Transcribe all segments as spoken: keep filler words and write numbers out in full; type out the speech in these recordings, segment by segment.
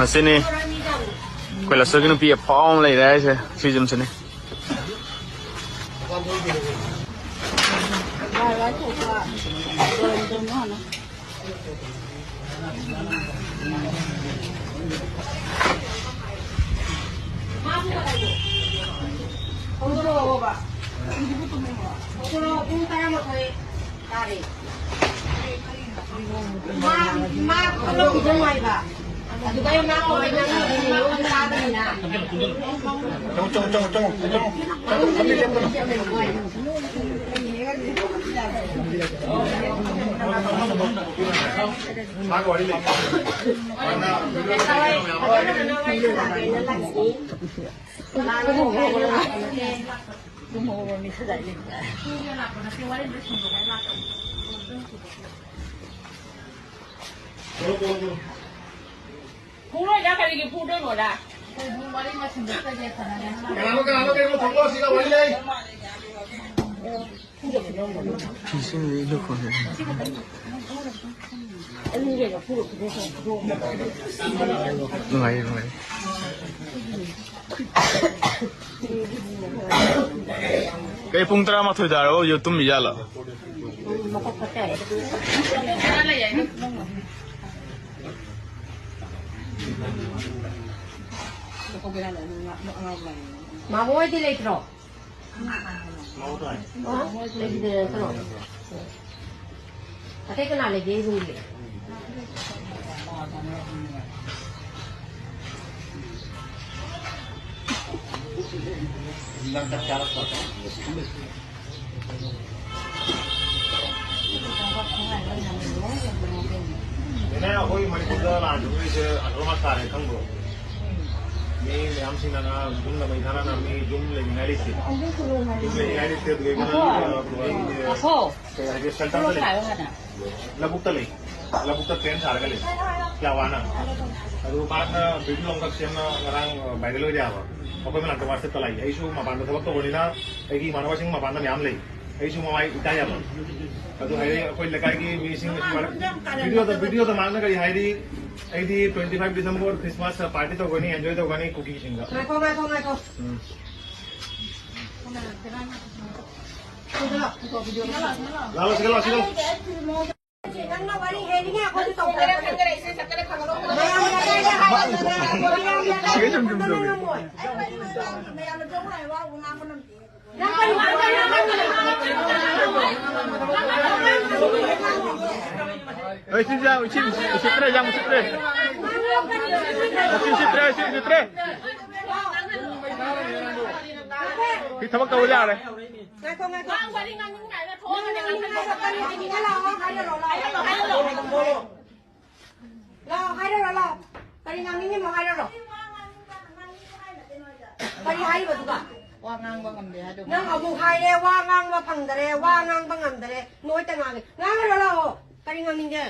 ꯑꯁꯤꯅꯤ ꯑꯩꯈꯣꯏ ꯂꯁꯣꯏꯒꯤ ꯅꯨꯄꯤ ꯑꯐꯥꯎꯕ ꯑꯃ ꯂꯩꯔꯦ ꯍꯥꯏꯁꯦ, ꯁꯤ ꯌꯨꯝꯁꯤꯅꯤ꯫ ꯍꯧꯗꯣꯔꯛꯑꯣꯕ꯫ ꯍꯧꯗꯣꯔꯛꯑꯣ, ꯄꯨꯡ ꯇꯔꯥꯃꯥꯊꯣꯏ ꯇꯥꯔꯦ꯫ ꯃꯥ, ꯃꯥ ꯈꯨꯂꯣꯛ ꯈꯨꯗꯣꯡ ꯍꯥꯏꯕ꯫ ꯑꯗꯨꯒ ꯃꯥ ꯀꯧꯔꯦ, ꯅꯪ ꯅꯪ ꯅꯪ ꯆꯥꯕꯅꯤꯅ꯫ ꯆꯪꯉꯣ, ꯆꯪꯉꯣ, ꯆꯪꯉꯣ, ꯆꯪꯉꯣ, ꯆꯪꯉꯣ꯫ ꯆꯪꯉꯣ, ꯆꯪꯉꯣ, ꯆꯪꯉꯣ꯫ ꯃꯥꯒ ꯋꯥꯔꯤ ꯂꯩ꯫ ꯐꯨꯔꯣꯏꯗ, ꯀꯔꯤꯒꯤ ꯐꯨꯗꯣꯏꯅꯣꯗ? ꯀꯅꯥꯅꯣ, ꯀꯅꯥꯅꯣ, ꯀꯩꯅꯣ ꯊꯣꯛꯂꯛꯑꯣ, ꯁꯤꯗ ꯋꯥꯔꯤ ꯂꯩ꯫ ꯅꯨꯡꯉꯥꯏꯌꯦ, ꯅꯨꯡꯉꯥꯏꯌꯦ꯫ ꯀꯩ ꯄꯨꯡ ꯇꯔꯥꯃꯥꯊꯣꯏ ꯇꯥꯔꯕ ꯍꯧꯖꯤꯛ ꯇꯨꯝꯃꯤ ꯖꯥꯠꯂꯣ? ꯃꯥꯃꯣ ꯍꯣꯏꯗꯤ ꯂꯩꯇ꯭ꯔꯣ? ꯑꯣ, ꯂꯩꯈꯤꯗꯦ ꯅꯠꯇ꯭ꯔꯣ? ꯑꯇꯩ ꯀꯅꯥ ꯂꯩꯒꯦ ꯏꯕꯨꯡꯒꯤ? ꯅꯦꯅꯦ, ꯑꯩꯈꯣꯏ ꯃꯅꯤꯄꯨꯔꯗ ꯂꯥꯟ ꯇꯧꯅꯔꯤꯁꯦ ꯑꯁꯣꯝ ꯅꯥꯀꯟ ꯇꯥꯔꯦ, ꯈꯪꯕ꯭ꯔꯣ? ꯃꯤ ꯃꯌꯥꯝꯁꯤꯡꯅ ꯌꯨꯝꯗ ꯃꯩ ꯊꯥꯅꯅ ꯃꯤ ꯌꯨꯝ ꯂꯩꯅꯤꯡꯉꯥꯏ ꯂꯩꯇꯦ꯫ ꯌꯨꯝ ꯂꯩꯅꯤꯡꯉꯥꯏ ꯂꯩꯇꯦ, ꯑꯗꯨꯒ ꯏꯃꯥ, ꯑꯩꯈꯣꯏ ꯀꯩ ꯍꯥꯏꯒꯦ, ꯁꯦꯜꯇꯔꯗ ꯂꯩ꯫ ꯂꯧꯕꯨꯛꯇ ꯂꯩ꯫ ꯂꯧꯕꯨꯛꯇ ꯇꯦꯟ ꯁꯥꯔꯒ ꯂꯩ꯫ ꯀꯌꯥ ꯋꯥꯅ꯫ ꯑꯗꯨ ꯃꯍꯥꯛꯅ ꯚꯤꯗꯤꯑꯣ ꯑꯃꯈꯛ ꯁꯦꯝꯅ ꯉꯔꯥꯡ ꯚꯥꯏꯔꯦꯜ ꯑꯣꯏꯔꯦ ꯍꯥꯏꯕ꯫ ꯑꯩꯈꯣꯏ ꯃꯅꯥꯛꯇ ꯋꯥꯆꯦꯞꯇ ꯂꯥꯛꯏ꯫ ꯑꯩꯁꯨ ꯃꯄꯥꯟꯗ ꯊꯕꯛ ꯇꯧꯕꯅꯤꯅ ꯑꯩꯒꯤ ꯏꯃꯥꯟꯅꯕꯁꯤꯡ ꯃꯄꯥꯟꯗ ꯃꯌꯥꯝ ꯂꯩ꯫ ꯑꯩꯁꯨ ꯃꯃꯥꯏ ꯏꯀꯥꯏ ꯌꯥꯕ꯫ ꯑꯗꯨ ꯍꯥꯏꯔꯦ ꯑꯩꯈꯣꯏ ꯂꯩꯀꯥꯏꯒꯤ ꯃꯤꯁꯤꯡ ꯚꯤꯗꯤꯑꯣꯗ, ꯚꯤꯗꯤꯑꯣꯗ ꯃꯍꯥꯛꯅ ꯀꯔꯤ ꯍꯥꯏꯔꯤ? ꯑꯩꯗꯤ twenty five December Christmas party ꯇꯧꯒꯅꯤ, enjoy ꯇꯧꯒꯅꯤ ꯀꯨꯀꯤꯁꯤꯡꯒ꯫ ꯉꯥꯏꯈꯣ, ꯉꯥꯏꯈꯣ, ꯉꯥꯏꯈꯣ꯫ ꯎꯝ꯫ ꯁꯤꯗ ꯂꯥꯛꯑꯣ, ꯁꯤꯗ ꯂꯥꯛꯑꯣ꯫ ꯂꯥꯛꯑꯣ, ꯁꯤꯗ ꯂꯥꯛꯑꯣ, ꯁꯤꯗ ꯂꯥꯛꯑꯣ꯫ ꯅꯪꯅ ꯋꯥꯔꯤ ꯍꯦꯜꯂꯤꯉꯩ ꯑꯩꯈꯣꯏꯁꯨ ꯇꯧꯗ꯭ꯔꯦ꯫ ꯃꯌꯥꯝ ꯂꯩꯀꯥꯏꯗ ꯍꯥꯏꯔꯒ ꯃꯌꯥꯝ ꯁꯤꯒꯩ ꯁꯨꯝ ꯁꯨꯝ ꯇꯧꯋꯦ꯫ ꯉꯝꯃꯣꯏ꯫ ꯅꯪ ꯀꯔꯤ ꯑꯩ ꯁꯤ ꯌꯥꯝ ꯎꯁꯤꯠ-, ꯎꯁꯤꯠꯇ꯭ꯔꯦ, ꯌꯥꯝ ꯎꯁꯤꯠꯇ꯭ꯔꯦ꯫ ꯎꯁꯤꯠ-, ꯎꯁꯤꯠꯇ꯭ꯔꯦ, ꯎꯁꯤꯠ-, ꯎꯁꯤꯠꯇ꯭ꯔꯦ꯫ ꯁꯤ ꯊꯕꯛ ꯇꯧꯕ ꯌꯥꯔꯦ꯫ ꯉꯥꯏꯈꯣ, ꯉꯥꯏꯈꯣ꯫ ꯅꯪ ꯋꯥꯔꯤ ꯉꯥꯡꯅꯤꯡꯉꯥꯏꯗ ꯊꯣꯛꯑꯒ ꯅꯪ ꯉꯥꯡꯅꯤꯡꯉꯥꯏꯗ ꯀꯔꯤ ꯍꯥꯏꯅꯤꯡꯉꯦ? ꯂꯥꯛꯑꯣ, ꯍꯥꯏꯔꯛꯑꯣ, ꯂꯥꯛꯑꯣ꯫ ꯍꯥꯏꯔꯛꯑꯣ, ꯍꯥꯏꯔꯛꯑꯣ꯫ ꯂꯥꯛꯑꯣ, ꯍꯥꯏꯔꯛꯑꯣ, ꯂꯥꯛꯑꯣ꯫ ꯀꯔꯤ ꯉꯥꯡꯅꯤꯡꯉꯤꯅꯣ ꯍꯥꯏꯔꯛꯑꯣ꯫ ꯀꯔꯤ ꯍꯥꯏꯔꯤꯕꯗꯨꯒ? ꯋꯥ ꯉꯥꯡꯕ ꯉꯝꯗꯦ ꯍꯥꯏꯗꯣ꯫ ꯅꯪ ꯑꯃꯨꯛ ꯍꯥꯏꯔꯦ, ꯋꯥ ꯉꯥꯡꯕ ꯐꯪꯗꯔꯦ, ꯋꯥ ꯉꯥꯡꯕ ꯉꯝꯗꯔꯦ, ꯅꯣꯏꯇ ꯉꯥꯡꯉꯦ꯫ ꯉꯥꯡꯉꯔꯣ ꯂꯥꯛꯑꯣ꯫ ꯀꯔꯤ ꯉꯥꯡꯅꯤꯡꯒꯦ?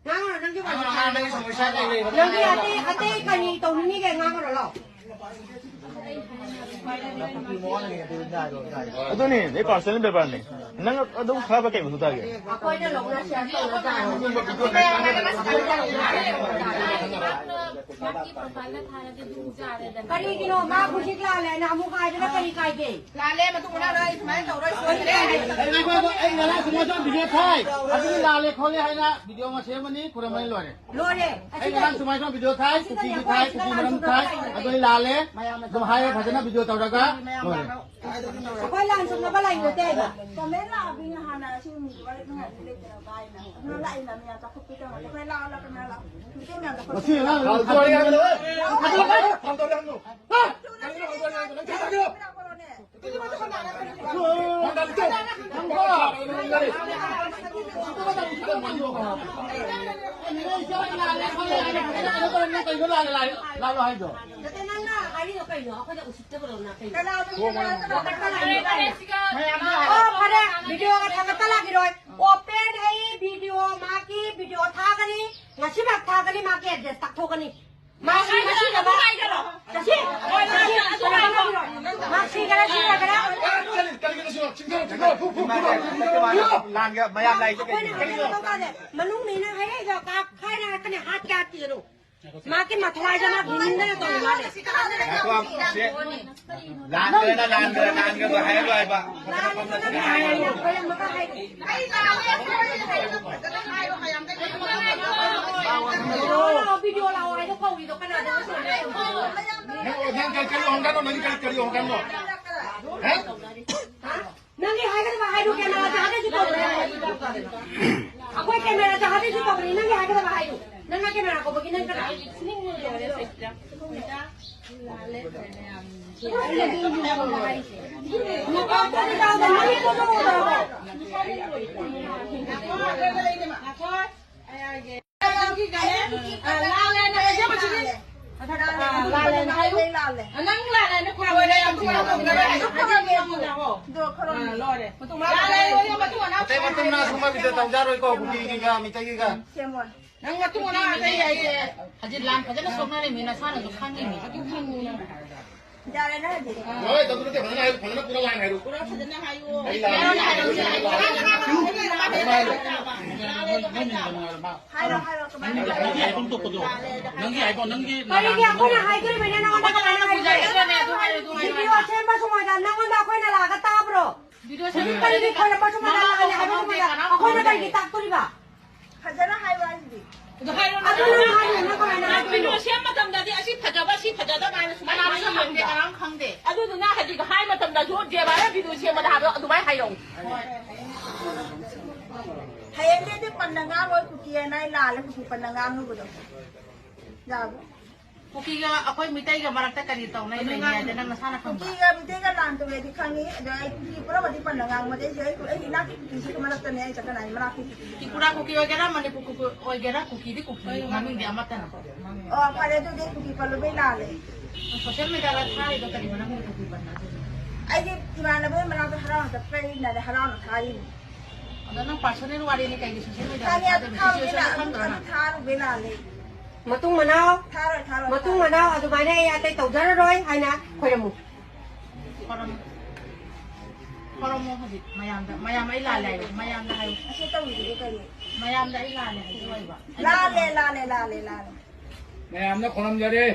ꯉꯥꯡꯉꯔꯣ, ꯅꯪꯒꯤ ꯋꯥꯔꯤ꯫ ꯅꯪꯒꯤ ꯑꯇꯩ, ꯑꯇꯩ ꯀꯔꯤ ꯇꯧꯅꯤꯡꯉꯤꯒꯦ? ꯉꯥꯡꯉꯔꯣ ꯂꯥꯛꯑꯣ꯫ ꯑꯗꯨꯅꯤ, ꯑꯩ personal paperꯅꯤ꯫ ꯅꯪ ꯑꯗꯨꯝ ꯈꯔ ꯀꯩ ꯃꯊꯧ ꯇꯥꯒꯦ? ꯑꯩꯈꯣꯏꯅ ꯂꯧꯅ share ꯇꯧꯅ ꯆꯥꯔꯣ꯫ ꯃꯥꯒꯤ profile ꯊꯥꯔꯗꯤ ꯑꯗꯨꯝ ꯌꯥꯔꯦꯗꯅ꯫ ꯀꯔꯤꯒꯤꯅꯣ ꯃꯥ ꯍꯧꯖꯤꯛ ꯂꯥꯜꯂꯦꯅ ꯑꯃꯨꯛ ꯍꯥꯏꯗꯅ ꯀꯔꯤ ꯀꯥꯏꯒꯦ? ꯂꯥꯜꯂꯦ, ꯃꯇꯨꯡ ꯃꯅꯥꯎ ꯅꯣꯏ ꯁꯨꯃꯥꯏꯅ ꯇꯧꯔꯣꯏ, ꯁꯣꯏꯗ꯭ꯔꯦ꯫ ꯑꯩ ꯉꯥꯏꯈꯣ, ꯉꯥꯏꯈꯣ, ꯑꯩ ꯉꯔꯥꯡ ꯁꯨꯃꯥꯏꯅ ꯇꯧꯔ video ꯊꯥꯏ, ꯑꯗꯨꯒꯤ ꯂꯥꯜꯂꯦ ꯈꯣꯠꯂꯦ ꯍꯥꯏꯅ video ꯑꯃ ꯁꯦꯝꯃꯅꯤ, ꯈꯨꯔꯝꯃꯅꯤ, ꯂꯣꯏꯔꯦ꯫ ꯂꯣꯏꯔꯦ꯫ ꯑꯩ ꯉꯔꯥꯡ ꯁꯨꯃꯥꯏꯅ ꯇꯧꯔ video ꯊꯥꯏ, ꯀꯨꯀꯤꯒꯤ ꯊꯥꯏ, ꯀꯨꯀꯤ ꯃꯔꯝ ꯊꯥꯏ, ꯑꯗꯣ ꯑꯩ ꯂꯥꯜꯂꯦ ꯑꯗꯨꯝ ꯍꯥꯏꯔꯦ, ꯐꯖꯅ video ꯇꯧꯔꯒ ꯂꯣꯏꯔꯦ꯫ ꯑꯩꯈꯣꯏ ꯂꯥꯟ ꯆꯨꯝꯅꯕ ꯂꯩ ꯅꯠꯇꯦ ꯍꯥꯏꯕ꯫ Comment ꯂꯥꯛꯑꯕꯅꯤꯅ ꯍꯥꯟꯅ ꯑꯁꯤ ꯃꯤꯗꯨꯒ ꯂꯩꯇꯅ ꯚꯥꯏꯅ꯫ ꯑꯗꯨꯅ ꯂꯥꯛꯏꯅ ꯃꯌꯥꯝ ꯆꯥꯎꯈꯠꯄꯤꯗꯕ꯫ ꯑꯩꯈꯣꯏ ꯂꯥꯛꯑꯣ, ꯂꯥꯛꯑꯣ, ꯂꯥꯛꯑꯣ꯫ ꯃꯇꯦꯡ ꯌꯥꯝ ꯆꯥꯎꯈꯠꯄꯤꯗꯕ꯫ ꯃꯁꯤ ꯑꯉꯥꯡ ꯐꯥꯜꯇꯨ ꯋꯥꯔꯤ ꯉꯥꯡꯒꯅꯨ꯫ ꯐꯥꯜꯇꯨ ꯋꯥꯔꯤ ꯉꯥꯡꯒꯅꯨ꯫ ꯍꯥ? ꯅꯪ ꯐꯥꯜꯇꯨ ꯋꯥꯔꯤ ꯉꯥꯡꯒꯅꯨ꯫ ꯅꯪ ꯊꯥꯗꯣꯛꯀꯦꯔꯣ? ꯅꯠꯇꯦ, ꯅꯪꯅ ꯍꯥꯏꯔꯤꯗꯣ ꯀꯩꯅꯣ? ꯑꯩꯈꯣꯏꯗ ꯎꯁꯤꯠꯇꯕꯔꯣ ꯅꯪ ꯀꯩꯅꯣ? ꯐꯔꯦ, ꯐꯔꯦ, ꯁꯤꯒ ꯑꯣ, ꯐꯔꯦ, videoꯒ ꯊꯥꯒꯠꯄ ꯂꯥꯛꯈꯤꯔꯣꯏ꯫ Open ꯑꯩ video, ꯃꯥꯒꯤ video ꯊꯥꯒꯅꯤ, ꯉꯁꯤꯃꯛ ꯊꯥꯒꯅꯤ, ꯃꯥꯒꯤ address ꯇꯥꯛꯊꯣꯛꯀꯅꯤ꯫ ꯃꯥꯁꯤ ꯉꯁꯤ ꯉꯁꯤ ꯉꯁꯤ ꯉꯁꯤ ꯉꯁꯤ ꯉꯁꯤ ꯃꯥ ꯁꯤꯒꯦꯔꯥ ꯁꯤꯔꯣꯏꯒꯦꯔꯥ꯫ ꯀꯔꯤ, ꯀꯔꯤ, ꯀꯔꯤ, ꯁꯤꯔꯣ? ꯆꯤꯡꯊꯔꯣ, ꯆꯤꯡꯊꯔꯣ, ꯐꯨ, ꯐꯨ, ꯐꯨ, ꯐꯨ꯫ ꯂꯥꯟꯒ ꯃꯌꯥꯝ ꯂꯥꯏꯁꯦ ꯑꯩꯈꯣꯏꯅ ꯀꯔꯤꯅꯣ? ꯍꯥꯏꯕ ꯃꯊꯧ ꯇꯥꯗꯦ꯫ ꯃꯅꯨꯡ ꯃꯤꯅ ꯍꯥꯏꯔꯛꯏꯗꯣ ꯀꯥꯞꯈꯥꯏꯅ ꯍꯥꯏꯔꯛꯀꯅꯤ, ꯍꯥꯠꯀꯦ ꯍꯥꯠꯀꯦꯔꯣ? ꯃꯥꯒꯤ ꯃꯊꯋꯥꯏꯗ ꯃꯥ ꯍꯤꯡꯅꯤꯡꯗꯅ ꯇꯧꯔꯤ ꯃꯥꯜꯂꯦ꯫ ꯉꯥꯏꯈꯣ, ꯁꯤ ꯂꯥꯟꯈ꯭ꯔꯦꯅ, ꯂꯥꯟꯈ꯭ꯔꯦ, ꯂꯥꯟꯈ꯭ꯔꯦꯗꯣ ꯍꯥꯏꯍꯜꯂꯣ ꯍꯥꯏꯕ꯫ ꯐꯖꯅ ꯐꯝꯅ ꯆꯠꯅꯤ ꯍꯥꯏꯍꯜꯂꯣ꯫ ꯚꯤꯗꯤꯑꯣ ꯂꯥꯛꯑꯣ ꯍꯥꯏꯗꯣ ꯀꯧꯔꯤꯗꯣ ꯀꯅꯥꯗꯅꯣ? ꯅꯪ, ꯅꯪ ꯀꯔꯤ, ꯀꯔꯤ ꯍꯣꯡꯒꯅꯣ? ꯅꯪ ꯀꯔꯤ, ꯀꯔꯤ ꯍꯣꯡꯒꯅꯣ? ꯍꯥ? ꯅꯪꯒꯤ ꯍꯥꯏꯒꯗꯕ ꯍꯥꯏꯔꯨ, ꯀꯦꯃꯦꯔꯥ ꯆꯥꯗꯣꯏꯁꯨ ꯇꯧꯕꯅꯦ꯫ ꯑꯩꯈꯣꯏ ꯀꯦꯃꯦꯔꯥ ꯆꯥꯗꯣꯏꯁꯨ ꯇꯧꯕꯅꯤ, ꯅꯪꯒꯤ ꯍꯥꯏꯒꯗꯕ ꯍꯥꯏꯔꯨ꯫ ꯅꯪꯅ ꯀꯦꯃꯦꯔꯥ ꯀꯧꯕꯒꯤ ꯅꯪ ꯀꯅꯥ? ꯅꯪꯒꯤꯒꯅꯦ, ꯑ, ꯂꯥꯜꯂꯦꯅ ꯍꯥꯏꯖꯕꯁꯤꯗꯤ꯫ ꯑ, ꯂꯥꯜꯂꯦꯅ ꯍꯥꯏꯌꯨ꯫ ꯅꯪ ꯂꯥꯜꯂꯦꯅ ꯈꯨꯝꯃꯣꯏꯅꯦ, ꯌꯥꯝ ꯊꯨꯅ ꯈꯨꯝꯅꯕ ꯍꯥꯏꯁꯨ ꯈꯨꯝꯃꯣꯏꯅꯦ꯫ ꯑ, ꯂꯣꯏꯔꯦ꯫ ꯂꯥꯜꯂꯦ, ꯂꯣꯏꯔꯦ, ꯃꯇꯨꯡ ꯃꯅꯥꯎ ꯑꯇꯩ ꯃꯇꯝꯅ ꯁꯨꯝꯕ ꯕꯤꯗꯤꯑꯣ ꯇꯧꯖꯔꯣꯏꯀꯣ, ꯀꯨꯀꯤꯒꯤꯒ ꯃꯤꯇꯩꯒꯤꯒ꯫ ꯅꯪ ꯃꯇꯨꯡ ꯃꯅꯥꯎ ꯑꯇꯩ ꯍꯥꯏꯁꯦ꯫ ꯍꯧꯖꯤꯛ ꯂꯥꯟ ꯐꯖꯅ ꯁꯣꯛꯅꯔꯤꯃꯤ, ꯅꯁꯥꯅꯁꯨ ꯈꯪꯉꯤꯃꯤ꯫ ꯑꯗꯨ ꯈꯪꯉꯨ ꯅꯪ꯫ ꯌꯥꯔꯦ ꯅꯪ ꯍꯧꯖꯤꯛ꯫ ꯍꯣꯏ, ꯇꯧꯗꯣ ꯅꯠꯇꯦ, ꯐꯖꯅ ꯍꯥꯏꯌꯨ, ꯐꯖꯅ ꯄꯨꯔꯥ ꯂꯥꯟ ꯍꯥꯏꯔꯨ꯫ ꯄꯨꯔꯥ ꯐꯖꯅ ꯍꯥꯏꯌꯨ꯫ ꯑꯩ ꯂꯥꯟ ꯍꯥꯏꯔꯨ, ꯍꯥꯏꯔꯨ, ꯍꯥꯏꯔꯨ꯫ ꯍꯥꯏꯔꯣ, ꯍꯥꯏꯔꯣ, ꯀꯃꯥꯏꯅ ꯅꯪꯒꯤ ꯍꯥꯏꯐꯝ ꯊꯣꯛꯄꯗꯣ꯫ ꯅꯪꯒꯤ ꯍꯥꯏꯐꯝ, ꯅꯪꯒꯤ ꯀꯔꯤꯒꯤ ꯑꯩꯈꯣꯏꯅ ꯍꯥꯏꯗꯣꯔꯤꯕꯅꯦ ꯅꯉꯣꯟꯗ ꯀꯃꯥꯏꯅ ꯍꯥꯏꯗꯣꯏꯅꯣ? ꯚꯤꯗꯤꯑꯣ ꯁꯦꯝꯕ ꯁꯨꯃꯥꯏꯅ ꯅꯉꯣꯟꯗ ꯑꯩꯈꯣꯏꯅ ꯂꯥꯛꯑꯒ ꯇꯥꯕ꯭ꯔꯣ? ꯚꯤꯗꯤꯑꯣ ꯍꯧꯖꯤꯛ ꯁꯦꯝꯕ ꯀꯔꯤꯒꯤ ꯈꯣꯏꯔꯝꯕ ꯁꯨꯃꯥꯏꯅ ꯂꯥꯛꯑꯒ ꯍꯥꯏꯕ ꯁꯨꯃꯥꯏꯅ ꯑꯩꯈꯣꯏꯅ ꯀꯔꯤꯒꯤ ꯇꯥꯛꯇꯣꯔꯤꯕ? ꯐꯖꯅ ꯍꯥꯏꯌꯨ ꯍꯥꯏꯁꯤꯗꯤ꯫ ꯑꯗꯨ ꯍꯥꯏꯔꯣ, ꯑꯗꯨ ꯅꯪ ꯍꯥꯏꯌꯨ, ꯅꯪ ꯀꯃꯥꯏꯅ ꯅꯪ ꯍꯥꯏꯗꯣꯏꯅꯣ? ꯚꯤꯗꯤꯑꯣ ꯁꯦꯝꯕ ꯃꯇꯝꯗꯗꯤ ꯑꯁꯤ ꯐꯖꯕ, ꯑꯁꯤ ꯐꯖꯗꯕ ꯍꯥꯏꯅ ꯁꯨꯃꯥꯏꯅ ꯀꯅꯥꯝ ꯈꯪꯗꯦ, ꯍꯥꯏꯕ ꯌꯥꯝ ꯀꯅꯥꯝ ꯈꯪꯗꯦ꯫ ꯑꯗꯨꯗꯨꯅ ꯍꯧꯖꯤꯛ ꯍꯥꯏ ꯃꯇꯝꯗꯁꯨ ꯖꯦꯕꯥꯅ ꯚꯤꯗꯤꯑꯣ ꯁꯦꯝꯕꯗ ꯍꯥꯏꯕꯗꯣ ꯑꯗꯨꯃꯥꯏꯅ ꯍꯥꯏꯔꯛꯎ꯫ ꯍꯌꯦꯡꯗꯩꯗꯤ ꯄꯟꯅ ꯉꯥꯡꯉꯣꯏ, ꯀꯨꯀꯤ ꯍꯥꯏꯅ ꯑꯩ ꯂꯥꯜꯂꯦ, ꯀꯨꯀꯤ ꯄꯟꯅ ꯉꯥꯡꯉꯨꯕꯗꯣ꯫ ꯌꯥꯕ꯭ꯔꯣ? ꯀꯨꯀꯤꯒ ꯑꯩꯈꯣꯏ ꯃꯤꯇꯩꯒ ꯃꯔꯛꯇ ꯀꯔꯤ ꯇꯧꯅꯩ ꯂꯩꯒꯦ ꯍꯥꯏꯗꯤ ꯅꯪ ꯅꯁꯥꯅ ꯈꯪꯕ꯭ꯔꯥ? ꯀꯨꯀꯤꯒ ꯃꯤꯇꯩꯒ ꯂꯥꯟ ꯇꯧꯋꯦꯗꯤ ꯈꯪꯉꯤ, ꯑꯗꯣ ꯑꯩ ꯀꯨꯀꯤ ꯄꯨꯔꯥꯃꯗꯤ ꯄꯟꯅ ꯉꯥꯡꯕꯗꯤ ꯑꯩꯁꯦ ꯑꯩ, ꯑꯩ ꯏꯅꯥꯛꯀꯤ ꯀꯨꯀꯤꯁꯤꯒꯤ ꯃꯔꯛꯇꯅꯦ ꯑꯩ ꯆꯠꯀꯅꯤ ꯍꯥꯏ, ꯃꯅꯥꯛꯀꯤ ꯀꯨꯀꯤ꯫ ꯇ꯭ꯔꯤꯄꯨꯔꯥ ꯀꯨꯀꯤ ꯑꯣꯏꯒꯦꯔꯥ, ꯃꯅꯤꯄꯨꯔ ꯀꯨꯀꯤ ꯑꯣꯏꯒꯦꯔꯥ, ꯀꯨꯀꯤꯗꯤ ꯀꯨꯀꯤ, ꯃꯃꯤꯡꯗꯤ ꯑꯃꯠꯇꯅꯤ꯫ ꯑꯣ, ꯐꯔꯦ, ꯑꯗꯨꯗꯤ ꯀꯨꯀꯤ ꯄꯜꯂꯨꯕꯩ ꯂꯥꯜꯂꯦ꯫ ꯁꯣꯁꯤꯌꯦꯜ ꯃꯤꯗꯤꯌꯥꯗ ꯊꯥꯔꯤꯗꯣ ꯀꯔꯤ ꯃꯔꯝꯒꯤ ꯀꯨꯀꯤ ꯄꯟꯕ? ꯑꯩꯗꯤ ꯏꯃꯥꯟꯅꯕꯒꯤ ꯃꯅꯥꯛꯇ ꯍꯔꯥꯎꯅ ꯆꯠꯄꯩꯅꯅꯦ, ꯍꯔꯥꯎꯅ ꯊꯥꯔꯤꯅꯤ꯫ ꯑꯗꯣ ꯅꯪ ꯄꯥꯔꯁꯣꯅꯦꯜ ꯋꯥꯔꯤꯅꯤ, ꯀꯩꯒꯤ ꯁꯣꯁꯤꯌꯦꯜ ꯃꯤꯗꯤꯌꯥꯗ ꯊꯥꯒꯦ, ꯑꯗꯨ ꯊꯥꯗꯣꯏꯅꯣ? ꯊꯥꯔꯨꯕꯩ ꯂꯥꯜꯂꯦ꯫ ꯃꯇꯨꯡ ꯃꯅꯥꯎ, ꯊꯥꯔꯣꯏ, ꯊꯥꯔꯣꯏ, ꯃꯇꯨꯡ ꯊꯥꯔꯣꯏ꯫ ꯃꯅꯥꯎ ꯑꯗꯨꯃꯥꯏꯅ ꯑꯩ ꯑꯇꯩ ꯇꯧꯖꯔꯔꯣꯏ ꯍꯥꯏꯅ ꯈꯣꯏꯔꯝꯃꯨ꯫ ꯈꯣꯔꯝꯃꯣ ꯍꯧꯖꯤꯛ ꯃꯌꯥꯝꯗ, ꯃꯌꯥꯝ ꯑꯩ ꯂꯥꯜꯂꯦ ꯍꯥꯏꯌꯨ, ꯃꯌꯥꯝꯗ ꯍꯥꯏꯌꯨ꯫ ꯑꯁꯤ ꯇꯧꯔꯤꯗꯨꯕꯨ ꯀꯔꯤ? ꯃꯌꯥꯝꯗ ꯑꯩ ꯂꯥꯜꯂꯦ ꯍꯥꯏꯌꯨ ꯍꯥꯏꯕ꯫ ꯃꯌꯥꯝꯅ ꯈꯣꯔꯝꯖꯔꯦ꯫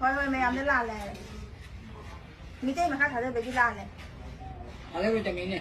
ꯍꯣꯏ, ꯍꯣꯏ, ꯃꯌꯥꯝꯅ ꯂꯥꯜꯂꯦ ꯍꯥꯏꯌꯨ꯫ ꯃꯤꯇꯩ ꯃꯈꯥ ꯊꯥꯗꯕꯒꯤ ꯂꯥꯜꯂꯦ꯫ ꯊꯥꯗꯔꯣꯏꯗꯕꯅꯤꯅꯦ꯫